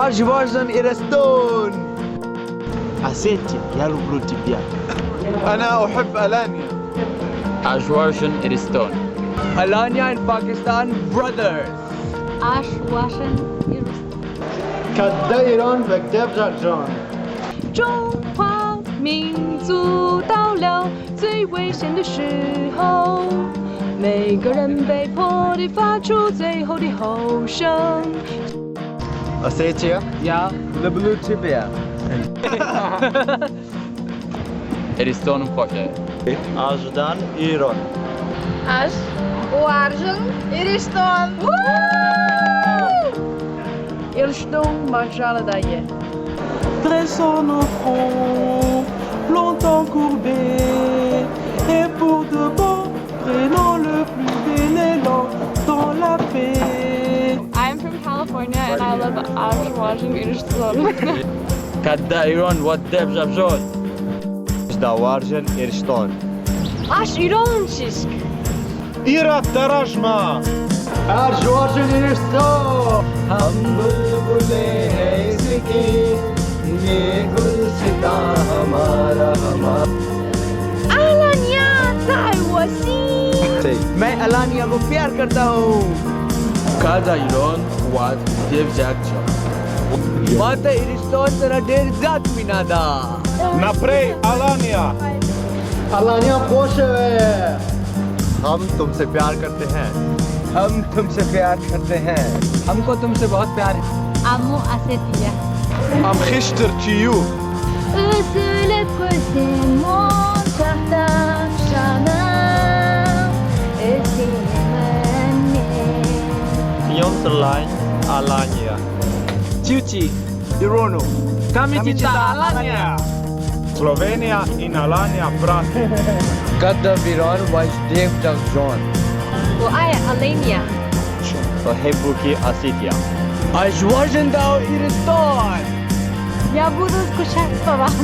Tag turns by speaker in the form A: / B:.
A: Ӕз уарзын Ирыстон!
B: Осетия, я люблю тебя.
C: أنا أحب ألانيا.
D: Ӕз уарзын Ирыстон.
A: Alania and Pakistan brothers.
E: Ӕз уарзын Ирыстон.
F: كالديران بكتاب جرجان.
G: 中华民族到了最危险的时候，每个人被迫地发出最后的吼声。
F: Ossetia.
A: Я люблю тебя.
D: Ирыстон хочет.
F: Аждан Ирон.
H: Ӕз уарзын Ирыстон.
G: Ирыстон мӕ зӕрдӕйы.
I: Dressons nos fronts, longtemps courbés, et pour de bon, prenons le plus bel élan dans la paix.
H: I'm from California and I love Ӕз уарзын Ирыстон.
D: Кӕд дӕ ирон, уӕд де взаг зон.
F: Ӕз дӕ уарзын Ирыстон.
G: Ӕз ирон чызг.
C: Ирӕттӕ размӕ!
F: Ӕз уарзын Ирыстон.
A: हम बुलबुलें हैं इसकी, ये गुलसितां हमारा हमारा.
G: 阿拉尼亚在我心。
A: मैं अलानिया को प्यार करता हूँ.
B: Кӕд дӕ ирон, уӕд де взаг зон.
A: Мӕ Ирыстон сара ډېر زیات مینه ده.
C: Naprej Alania!
F: Alania خوشوه. हम तुमसे प्यार करते हैं.
A: हम तुमसे प्यार करते हैं.
D: हमको तुमसे बहुत प्यार है.
E: Amo Осетия.
C: Am хистӕр чи у?
E: Үзіліп көрсем моншақтап жаным іздеймін мен.
F: ខ្ញុំស្រឡាញ់ Alania.
B: Ciuci.
A: Irono.
B: Kami cinta Alania.
C: Slovenija in Alania brati.
A: Кӕд дӕ ирон, уӕд де взаг зон.
G: 我爱 Alania。
F: أحبك Осетия.
A: Ӕз уарзын дӕу Ирыстон.
E: Я буду скучать по вам.